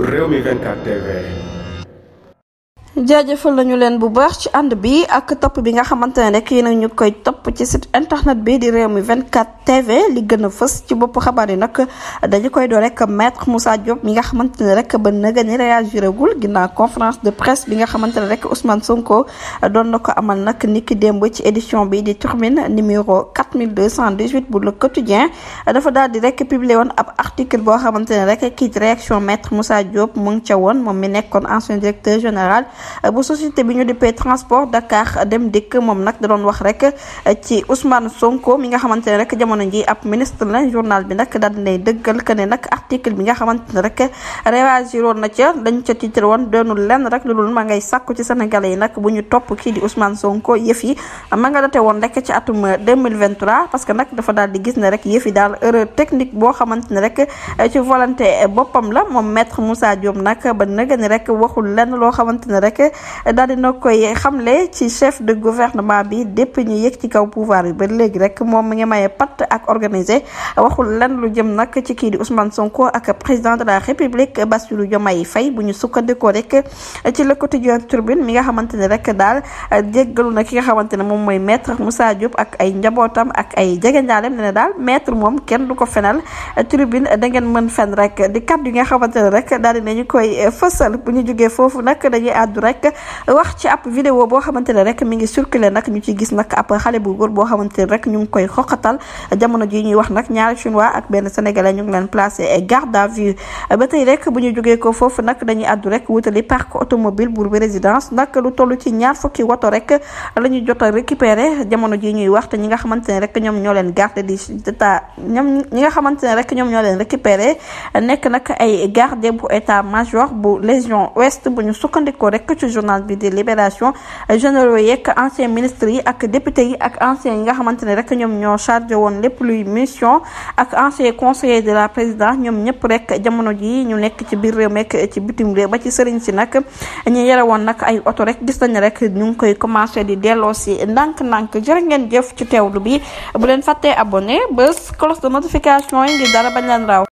Rewmi 24 TV. jaajëfal nañu leen bu baax ci ànd bi ak topp bi nga xamante ne rek yéen a ñu koy topp ci site internet bi di Rewmi 24 TV li gën a fës ci bopp xabaar yi nag dañu koy doo rek maître Moussa Diop mi nga xamante ne rek ba nëga ni réagiragul ginnaaw conférence de presse bi nga xamante ne rek Ousmane Sonko doon na ko amal nag niki démb ci édition bi di Tribune numéro 4218 bu Le Quotidien dafa daal di rek publié woon ab article boo xamante ne rek kii réaction maître Moussa Diop mu ngi ca woon moom mi nekkoon ancien directeur général bu société bi ñu dippee transport Dakar Dem Dikk moom nag da doon wax rek ci Ousmane Sonko mi nga xamante ne rek jamono ji ab ministre la journal bi nag daal dinay dëggal que ne nag article bi nga xamante ne rek réagiroon na ca dañ ca titre woon doonul lenn rek lu dul ma ngay sàkku ci sénégalais yi nag bu ñu topp kii di Ousmane Sonko yëf yi ma nga date woon rek ci atum 2023 parce que nag dafa daal di gis ne rek yëf yi daal erreur technique boo xamante ne rek ci volonté boppam la moom maître Moussa Diop nag ba nëga ni rek waxul lenn loo xamante ne rek daal dina koy xamle ci chef de gouvernement bi depuis ñu yëg ci kaw pouvoir bi ba léegi rek moom mi ngi maye patt ak organisé waxul lan lu jëm nag ci kii di Ousmane Sonko ak président de la République Bassirou Diomaye Faye bu ñu sukkandikoo rek ci Le Quotidien Tribune mi nga xamante ne rek daal jéggalu na ki nga xamante ne moom mooy maître Moussa Diop ak ay njabootam ak ay jegeñaaleem ne daal maître moom kenn du ko fenal Tribune da ngeen mën fen rek di kat yi nga xamante ne rek daal dinañu koy fësal bu ñu jógee foofu nag dañuy àddu rek wax ci ab vidéo boo xamante ne rek mi ngi circulé nag ñu ci gis nag ab xale bu góor boo xamante ne rek ñu ngi koy xoqatal jamono ji ñuy wax nag ñaari chinois ak benn sénégalais ñu ngi leen placé garde à vue ba tey rek bu ñu jógee ko foofu nag dañuy àddu rek wutali parc automobile bu résidence nag lu toll ci ñaar fukki woto rek la ñu jot a récupéré jamono ji ñuy wax te ñi nga xamante ne rek ñoom ñoo leen garde di état ñoom ñi nga xamante ne rek ñoom ñoo leen récupéré nekk nag ay garde bu état major bu légion ouest bu ñu sukkandikoo rek ci journal bi di Libération généraux yeeg anciens ministres yi ak députés yi ak anciens yi nga xamante ne rek ñoom ñoo chargé woon lépp luy mission ak anciens conseillers de la présidence ñoom ñëpp rek jamono ji ñu nekk ci biir réew mekk ci bitim réew ba ci sëriñ si nag ñu yore woon nag ay oto rek gis nañ rek ñu ngi koy commencé di delloo si ndànk-ndànk jërë ngeen jëf ci teewlu bi bu leen fàttee abonné bés cloche de notification yi ngir dara bañ leen raw